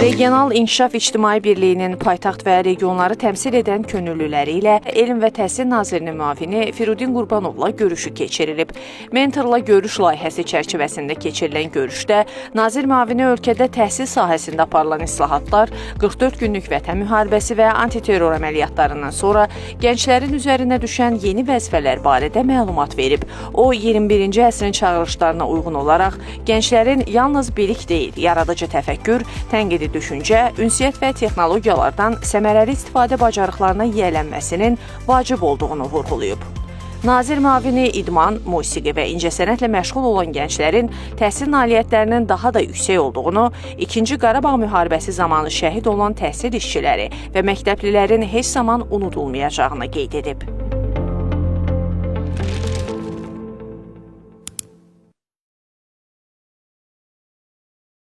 Regional İnkişaf İctimai Birliyinin paytaxt və regionları təmsil edən könüllüləri ilə Elm və Təhsil Nazirinin müavini Firudin Qurbanovla görüşü keçirilib. Mentorla görüş layihəsi çərçivəsində keçirilən görüşdə nazir müavini ölkədə təhsil sahəsində aparılan islahatlar, 44 günlük vətən müharibəsi və antiterror əməliyyatlarından sonra gənclərin üzərinə düşən yeni vəzifələr barədə məlumat verib. O, 21-ci əsrin çağırışlarına uyğun olaraq gənclərin yalnız bilik deyil, yaradıcı təfəkkür, tənqidi düşüncə, ünsiyyət və texnologiyalardan səmərəli istifadə bacarıqlarına yiyələnməsinin vacib olduğunu vurğulayıb. Nazir müavini idman, musiqi və incəsənətlə məşğul olan gənclərin təhsil nailiyyətlərinin daha da yüksək olduğunu, İkinci Qarabağ müharibəsi zamanı şəhid olan təhsil işçiləri və məktəblilərin heç zaman unudulmayacağını qeyd edib.